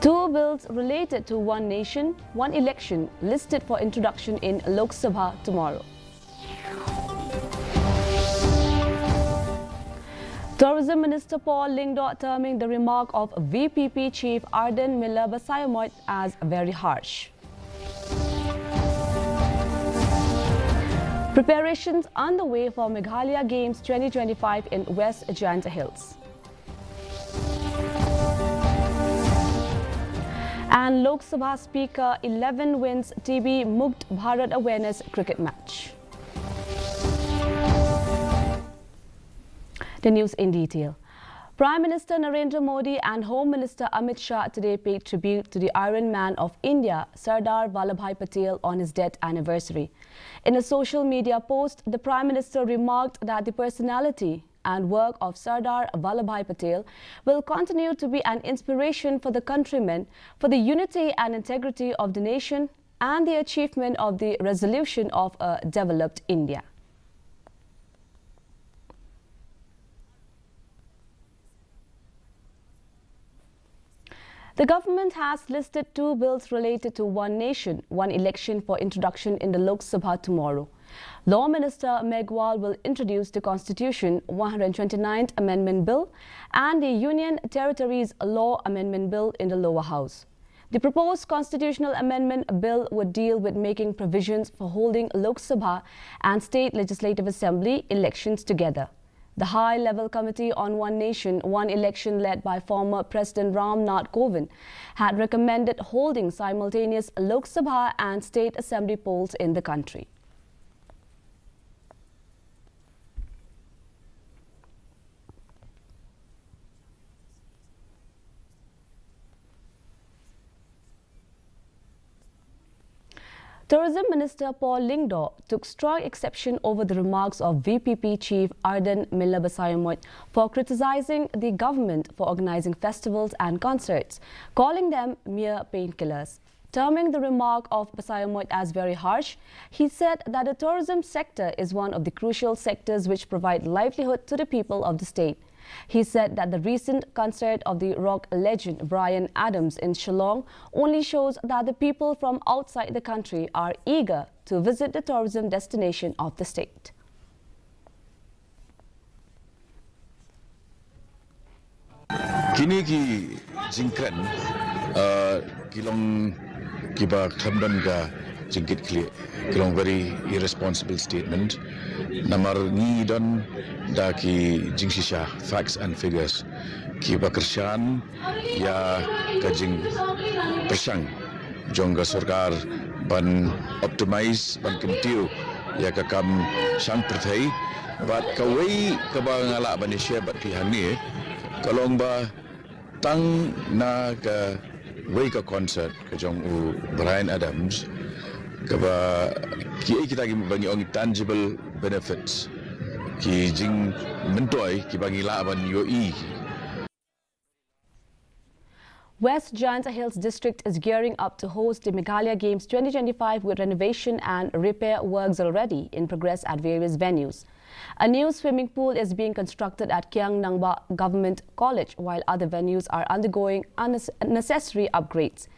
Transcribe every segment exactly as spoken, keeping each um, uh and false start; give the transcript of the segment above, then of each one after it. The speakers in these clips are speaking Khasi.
Two bills related to One Nation, One Election listed for introduction in Lok Sabha tomorrow. Tourism Minister Paul Lyngdoh terming the remark of V P P Chief Ardent Miller Basaiawmoit as very harsh. Preparations underway for Meghalaya Games twenty twenty-five in West Jaintia Hills. And Lok Sabha Speaker eleven wins T B Mukt Bharat Awareness Cricket Match. The news in detail. Prime Minister Narendra Modi and Home Minister Amit Shah today paid tribute to the Iron Man of India, Sardar Vallabhbhai Patel, on his death anniversary. In a social media post, the Prime Minister remarked that the personality and work of Sardar Vallabhbhai Patel will continue to be an inspiration for the countrymen, for the unity and integrity of the nation, and the achievement of the resolution of a developed India. The government has listed two bills related to One Nation, One Election for introduction in the Lok Sabha tomorrow. Law Minister Meghwal will introduce the Constitution one hundred twenty-ninth Amendment Bill and the Union Territories Law Amendment Bill in the lower house. The proposed constitutional amendment bill would deal with making provisions for holding Lok Sabha and State Legislative Assembly elections together. The High Level Committee on One Nation, One Election, led by former President Ram Nath Kovind, had recommended holding simultaneous Lok Sabha and State Assembly polls in the country. Tourism Minister Paul Lyngdoh took strong exception over the remarks of V P P Chief Ardent Miller Basaiawmoit for criticizing the government for organizing festivals and concerts, calling them mere painkillers. Terming the remark of Basaiawmoit as very harsh, he said that the tourism sector is one of the crucial sectors which provide livelihood to the people of the state. He said that the recent concert of the rock legend Bryan Adams in Shillong only shows that the people from outside the country are eager to visit the tourism destination of the state. Kine ki jingkren, uh, ki long kiba khlem don ka jingkitkhlieh, ki long very irresponsible statement. Namar ngi don da ki jingshisha, facts and figures, kiba kyrshan ïa ka jingpyrshang jong ka sorkar ban optimize, ban kyntiew ïa ka kam shang pyrthei. Bad kawei kaba nga lah ban ïa share bad phi hangne, ka long ba tang na kawei ka concert ka jong u Bryan Adams, kaba kiei kita kiba ngi ong tangible benefits, ki jingmyntoi kiba ngi lah ban ïohi. West Jaintia Hills District is gearing up to host the Meghalaya Games twenty twenty-five, with renovation and repair works already in progress at various venues. A new swimming pool is being constructed at Kiang Nangbah Government College, while other venues are undergoing unnes-, necessary upgrades.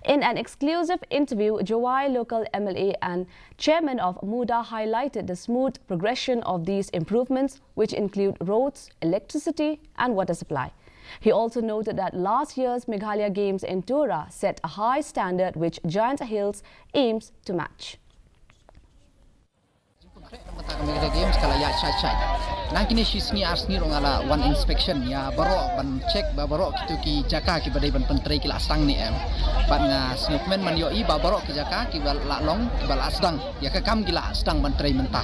In an exclusive interview, Jowai local M L A and chairman of MUDA highlighted the smooth progression of these improvements, which include roads, electricity, and water supply. He also noted that last year's Meghalaya Games in Tura set a high standard which Jaintia Hills aims to match. Jingpynkhreh na ka bynta ka Meghalaya Games ka la ïaid shai shai. Na kine shi sngi ar sngi ruh nga la wan inspection ïa baroh, ban check ba baroh kito ki jaka kiba dei ban pyntrei ki la sdang ne em. Bad nga sngewkmen ban ïohi ba baroh ki jaka kiba la long kiba la sdang. Ïa ka kam ki la sdang ban trei mynta.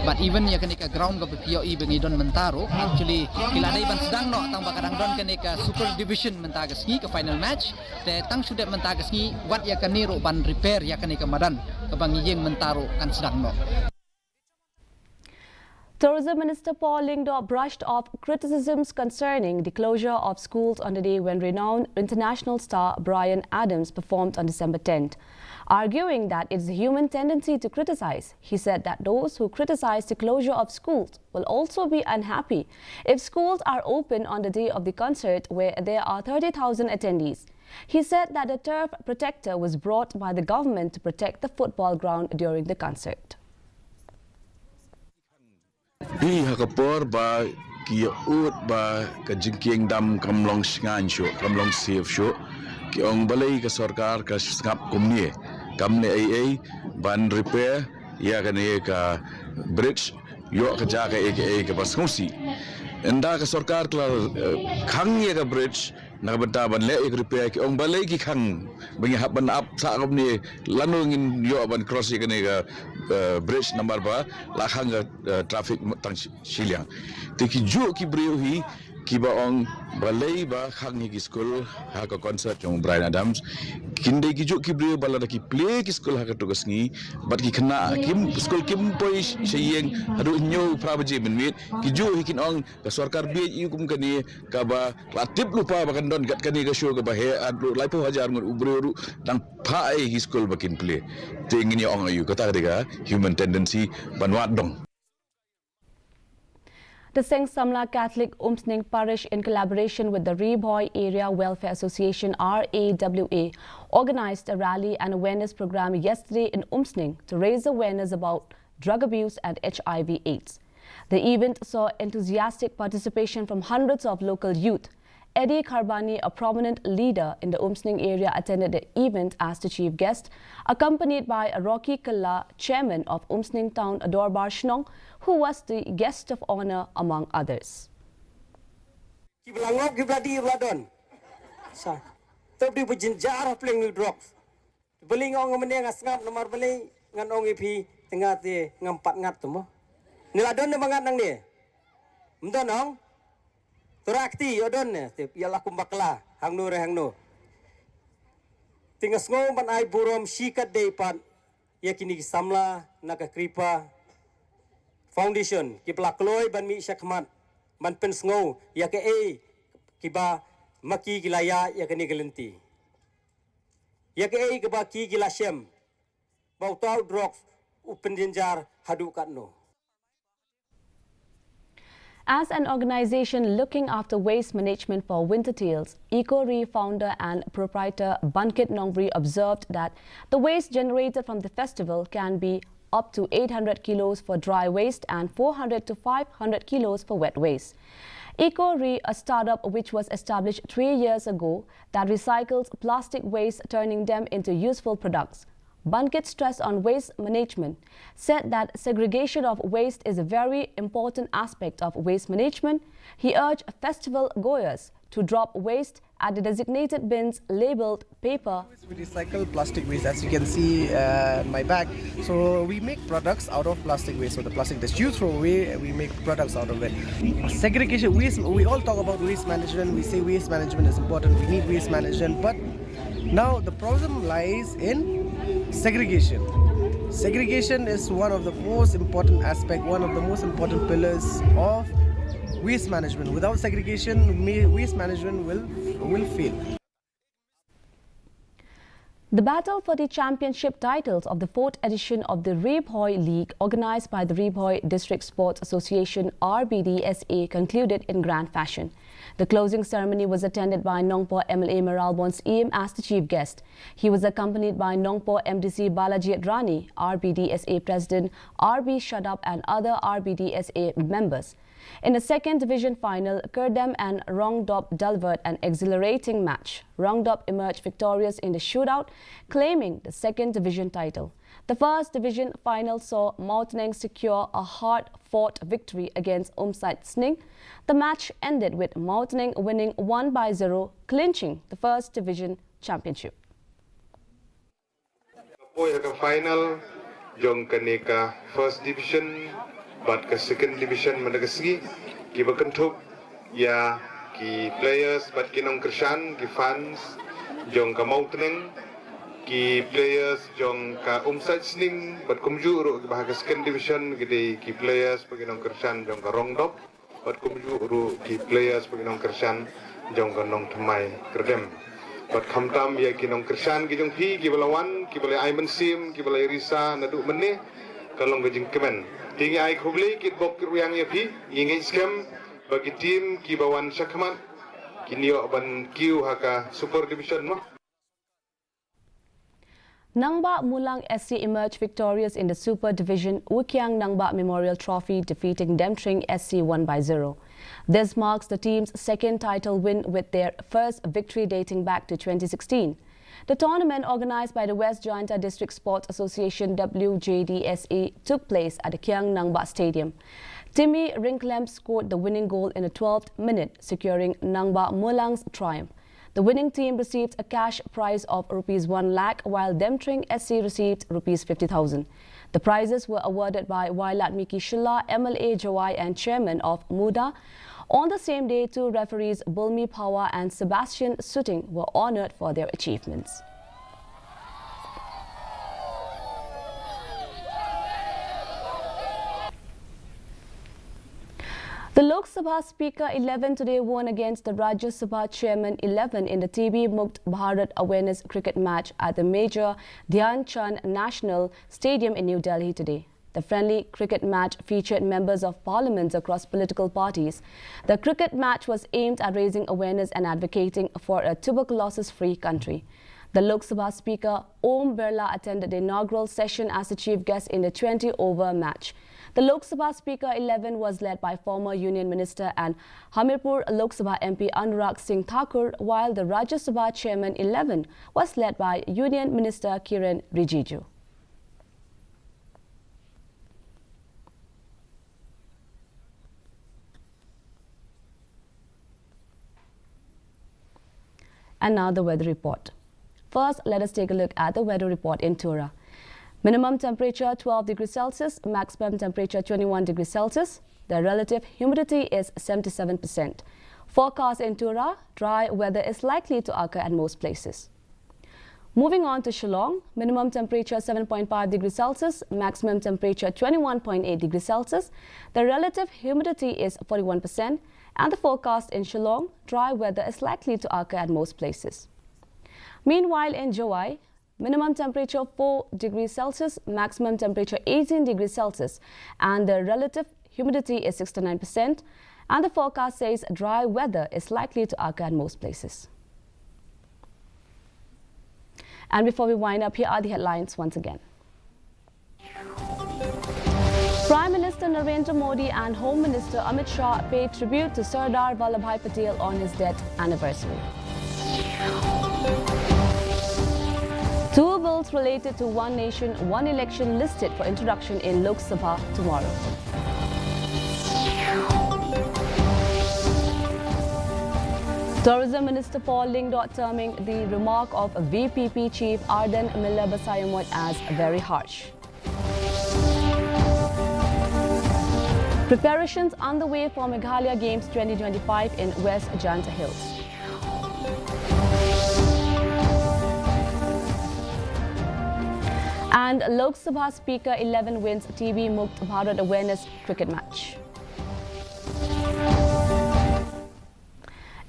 Bad even ïa kane ka ground kaba phi ïohi ba ngi don mynta ruh, actually ki la dei ban sdang noh, tang ba ka dang don kane ka Super Division mynta ka sngi, ka final match. Te tang shu dep mynta ka sngi, wat ïa kane ruh ban repair ïa kane ka madan kaba ngi ïeng mynta ruh kan sdang noh. Tourism Minister Paul Lyngdoh brushed off criticisms concerning the closure of schools on the day when renowned international star Bryan Adams performed on December tenth, arguing that it is a human tendency to criticize. He said that those who criticize the closure of schools will also be unhappy if schools are open on the day of the concert where there are thirty thousand attendees. He said that the turf protector was brought by the government to protect the football ground during the concert. Hi ha ka por ba ki ïa ud ba ka jingkieng dam kam long shngain shuh, kam long safe shuh, ki ong balei ka sorkar ka sngap kumne, kam leh ei ei ban repair ïa kane ka bridge, ïoh ka jaka ei ka ei kaba sngewsih. Ynda ka sorkar ka la, eh, khang ïa ka bridge, na ka bynta ban leh ïa ka repair, ki ong balei ki khang, ba ngi hap ban ap sah kumne, lano ngin ïoh ban cross ïa kane ka, eh, bridge namar ba la khang ka, eh, traffic tang shi-, shiliang. Te ki juh ki briew hi kiba ong balei ba khang ïa ki skul ha ka concert jong Bryan Adams. Kin dei ki juh ki briew ba lada ki plie ki skul ha kato ka sngi, bad ki khynnah kim, skul kim poi sha ïing haduh hynñiew phra baje mynmiet, ki juh hi kin ong ka sorkar bieit ïa u kum kane, kaba la tip lypa ba kan don kat kane ka show kaba heh, haduh laiphew hajar ngut u briew ruh dang phah ei ki skul ba kin plie. Te ngin ïa ong aïu, kata ka dei ka human tendency ban wad dong. The Seng Samla Catholic Umsning Parish, in collaboration with the Ri Bhoi Area Welfare Association, R A W A, organized a rally and awareness program yesterday in Umsning to raise awareness about drug abuse and H I V AIDS. The event saw enthusiastic participation from hundreds of local youth. Eddie Kharbani, a prominent leader in the Umsning area, attended the event as the chief guest, accompanied by Rocky Kalla, chairman of Umsning Town Dorbar Shnong, who was the guest of honor, among others. Ki bla ngop, ki bla di, bla don. Sa. Tep di bujin jar hapling ni drugs. Beli ngong ngamene nga sngap namar beli ngan ong ïa phi tengah te ngam pat ngat tu mo. Ni la don ne ba ngat nangne. Mdon ong. Turakti ïa don ne te ïa la kum bakla hangno re hangno. Te nga sngew ban ai burom shi kat dei pat ïa kini ki samla na ka Kripa Foundation ki pla kloi ban mih shakhmat ban pynsngew ïa kaei kiba ma ki ki la ïa ïa kani ka lynti. Ïa kaei kaba ki ki la shem ba uta u drugs u pynjynjar haduh katno. As an organization looking after waste management for Winter Tales, Eco Re founder and proprietor Bankit Nongri observed that the waste generated from the festival can be up to eight hundred kilos for dry waste and four hundred to five hundred kilos for wet waste. Eco Re, a startup which was established three years ago that recycles plastic waste, turning them into useful products. Bankit stressed on waste management, said that segregation of waste is a very important aspect of waste management. He urged festival goers to drop waste at the designated bins labeled paper. We recycle plastic waste, as you can see, uh, in my bag. So we make products out of plastic waste. So the plastic that you throw away, we make products out of it. Segregation, waste, we all talk about waste management. We say waste management is important. We need waste management. But now the problem lies in segregation. Segregation is one of the most important aspect, one of the most important pillars of waste management. Without segregation, ma-, waste management will, will fail. The battle for the championship titles of the fourth edition of the Ri Bhoi League, organized by the Ri Bhoi District Sports Association, R B D S A, concluded in grand fashion. The closing ceremony was attended by Nongpoh M L A Mayralborn Syiem as the chief guest. He was accompanied by Nongpoh M D C Balajied Rani, R B D S A President R B Shadap, and other R B D S A members. In the second division final, Kyrdem and Rongdop delivered an exhilarating match. Rongdop emerged victorious in the shootout, claiming the second division title. The first division final saw Mawtneng secure a hard-fought victory against Umsait Sning. The match ended with Mawtneng winning one by zero, clinching the first division championship. Ka poi ha ka final jong kane ka first division bad ka second division mynta ka sngi, kiba kynthup ïa ki players bad ki nongkyrshan, ki fans jong ka Mawtneng, ki players jong ka Umsait Sning bad kumjuh ruh kiba ha ka second division ki dei ki players bad ki nongkyrshan jong ka Rongdop. Bad kumjuh ruh ki players bad ki nongkyrshan jong ka Nongthymmai Kyrdem. Bad khamtam ïa ki nongkyrshan ki jong phi kiba la wan, kiba la ai mynsiem, kiba la risa naduh mynne, ka long ka jingkmen. Te ngi ai khublei kitbok kitrwiang ïa phi, ngi ngeit skhem ba ki team kiba wan shakhmat Kin ïoh ban kiew ha ka Super Division mo. Nangbah Mulang S C emerged victorious in the Super Division Ukiang Nangbah Memorial Trophy, defeating Demtring S C one by zero. This marks the team's second title win, with their first victory dating back to twenty sixteen. The tournament, organized by the West Jaiñtia District Sports Association, W J D S A, took place at the Kiang Nangbah Stadium. Timmy Ringklem scored the winning goal in the twelfth minute, securing Nangbah Mulang's triumph. The winning team received a cash prize of rupees one lakh, while Demtring S C received rupees fifty thousand. The prizes were awarded by Wailadmiki Shylla, M L A Jowai and Chairman of MUDA. On the same day, two referees, Bulmi Phawa and Sebastian Suting, were honored for their achievements. The Lok Sabha Speaker eleven today won against the Rajya Sabha Chairman eleven in the T B Mukt Bharat Awareness Cricket match at the Major Dhyan Chand National Stadium in New Delhi today. The friendly cricket match featured members of parliaments across political parties. The cricket match was aimed at raising awareness and advocating for a tuberculosis-free country. The Lok Sabha Speaker Om Birla attended the inaugural session as the chief guest in the twenty over match. The Lok Sabha Speaker eleven was led by former Union Minister and Hamirpur Lok Sabha M P Anurag Singh Thakur, while the Rajya Sabha Chairman eleven was led by Union Minister Kiren Rijiju. And now the weather report. First, let us take a look at the weather report in Tura. Minimum temperature twelve degrees Celsius, maximum temperature twenty-one degrees Celsius. The relative humidity is seventy-seven percent. Forecast in Tura: dry weather is likely to occur at most places. Moving on to Shillong, minimum temperature seven point five degrees Celsius, maximum temperature twenty-one point eight degrees Celsius. The relative humidity is forty-one percent, and the forecast in Shillong: dry weather is likely to occur at most places. Meanwhile, in Jowai, minimum temperature four degrees Celsius, maximum temperature eighteen degrees Celsius, and the relative humidity is sixty-nine percent, and the forecast says dry weather is likely to occur at most places. And before we wind up, here are the headlines once again. Prime Minister Narendra Modi and Home Minister Amit Shah pay tribute to Sardar Vallabhbhai Patel on his death anniversary. Two bills related to One Nation, One Election listed for introduction in Lok Sabha tomorrow. Tourism Minister Paul Lyngdoh terming the remark of V P P chief Ardent Miller Basaiawmoit as very harsh. Preparations underway for Meghalaya Games twenty twenty-five in West Jaintia Hills. And Lok Sabha Speaker eleven wins T B Mukt Bharat Awareness Cricket Match.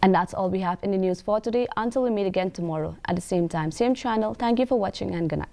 And that's all we have in the news for today. Until we meet again tomorrow at the same time, same channel, thank you for watching and good night.